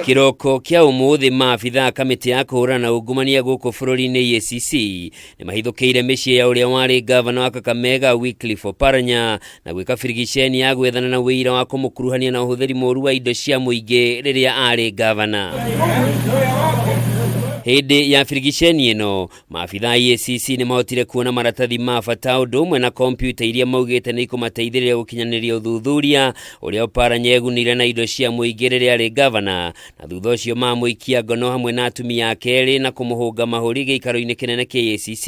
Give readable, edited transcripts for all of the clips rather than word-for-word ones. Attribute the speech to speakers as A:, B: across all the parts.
A: Kĩroko kĩa ũmũthĩ maabitha a kamĩtĩ ya kũhũrana na ungumania gũkũ bũrũri-inĩ EACC nĩ mahithũkĩire mĩciĩ ya ũrĩa warĩ ngavana wa Kakamega Wycliffe Oparanya na gwĩka birigiceni ya gwethana na ũira wa kũmũkuruhania na ũhũthĩri mũru wa indo cia mũingĩ rĩrĩa arĩ ngavana. Hĩndĩ ya birigiceni ĩno Maabitha a EACC nĩ mahotire kuona maratathi ma bata ũndũ ũmwe na kompiuta iria maugĩte nĩ ikũmateithĩrĩria gũkinyanĩria ũthuthuria ũrĩa Oparanya egunire na indo cia mũingĩ rĩrĩa arĩ ngavana, na thutha ũcio mamũikia ngono hamwe na atumia ake erĩ na kũmũhũnga mahũri gĩikaro-inĩ kĩnene kĩa EACC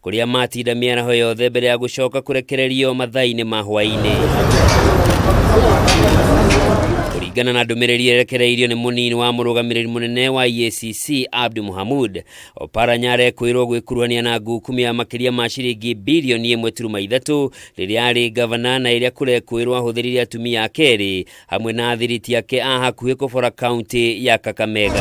A: kũrĩa matinda mĩaraho yothe mbere ya gũcoka kũrekererio mathaa-inĩ ma hwaĩ-inĩ. Kũringana na ndũmĩrĩri ĩrekereirio nĩ mũnini wa mũrũgamĩrĩri mũnene wa EACC Abdi Mohamud, Oparanya arekwĩrwo gwĩkuruhania na ngukumio ya makĩria ma ciringi birioni 1.3 rĩrĩa arĩ ngavana na ĩrĩa kũrekwĩrwo ahũthĩrire atumia ake erĩ hamwe na athiriti ake a hakuhĩ kũbora kaunti ya Kakamega.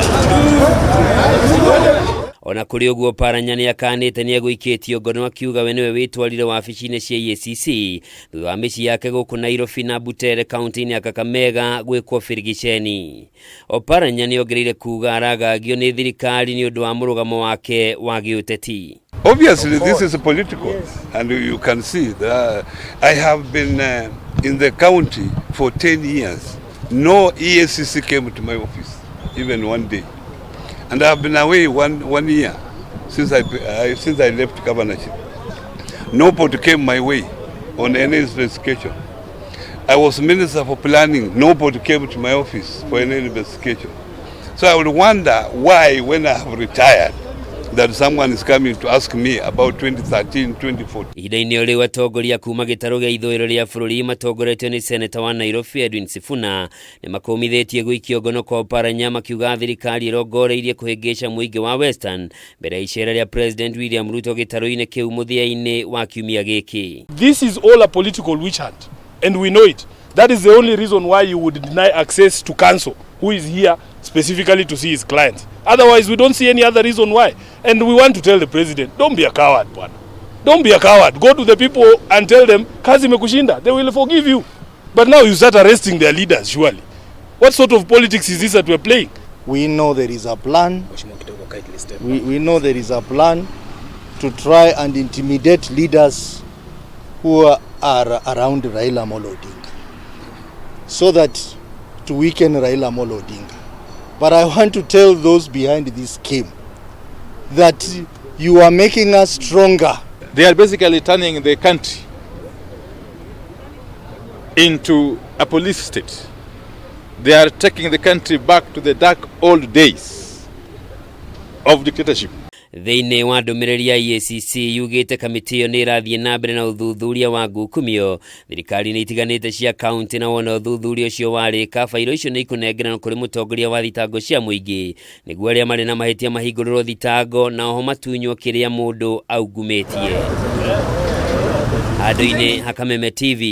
A: Ona kũrĩ ũguo Oparanya nĩ akanĩte nĩ egũikĩtio ngono akiuga we nĩwe wĩtwarire wabici-inĩ cia EACC thutha wa mĩciĩ yake gũkũ Nairobi na Butere kaunti-inĩ ya Kakamega gwĩkwo birigiceni. Oparanya nĩ ongereire kuuga aragagio nĩ thirikari nĩ ũndũ wa mũrũgamo wake wa gĩũteti.
B: Obviously, this is political, and you can see that I have been in the county for 10 years. No EACC came to my office, even one day. And I have been away one year since I left governorship. Nobody came my way on any investigation. I was Minister for Planning. Nobody came to my office for any investigation. So I would wonder why, when I have retired, that someone is coming to ask me about 2013, 2014.
A: Ihinda-inĩ o rĩu atongoria kuma gĩtarũ gĩa ithũĩro rĩa bũrũri matongoretio nĩ seneta wa Nairobi Edwin Sifuna nĩ makũmithĩtie gũikio ngono kwa Oparanya makiuga thirikari ĩrongoreirie kũhĩngĩca mũingĩ wa Western mbere ya icera rĩa President William Ruto gĩtarũ-inĩ kĩu mũthia-inĩ wa kiumia gĩkĩ.
C: This is all a political witch hunt, and we know it. That is the only reason why you would deny access to counsel who is here specifically to see his clients. Otherwise, we don't see any other reason why. And we want to tell the president, don't be a coward, bwana. Don't be a coward. Go to the people and tell them, kazi imekushinda. They will forgive you. But now you start arresting their leaders, surely. What sort of politics is this that we're playing?
D: We know there is a plan. We know there is a plan to try and intimidate leaders who are around Raila Amolo Odinga, so that to weaken Raila Amolo Odinga. But I want to tell those behind this scheme that you are making us stronger.
E: They are basically turning the country into a police state. They are taking the country back to the dark old days of dictatorship.
A: Thĩinĩ wa ndũmĩrĩri ya EACC yugĩte kamĩtĩ ĩyo nĩ ĩrathiĩ na mbere na ũthuthuria wa ngukumio thirikari-inĩ itiganĩte cia kaunti na wona ũthuthuria ũcio warĩka bairo icio nĩ ikũnengeranwo kũrĩ mũtongoria wa thitango cia mũingĩ nĩguo arĩa marĩ na mahĩtia mahingũrĩrwo thitango na oho matunywo kĩrĩa mũndũ aungumĩtie. Handũ-inĩ ha Kameme TV,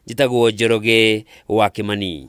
A: njĩtagwo Njoroge wa Kĩmani.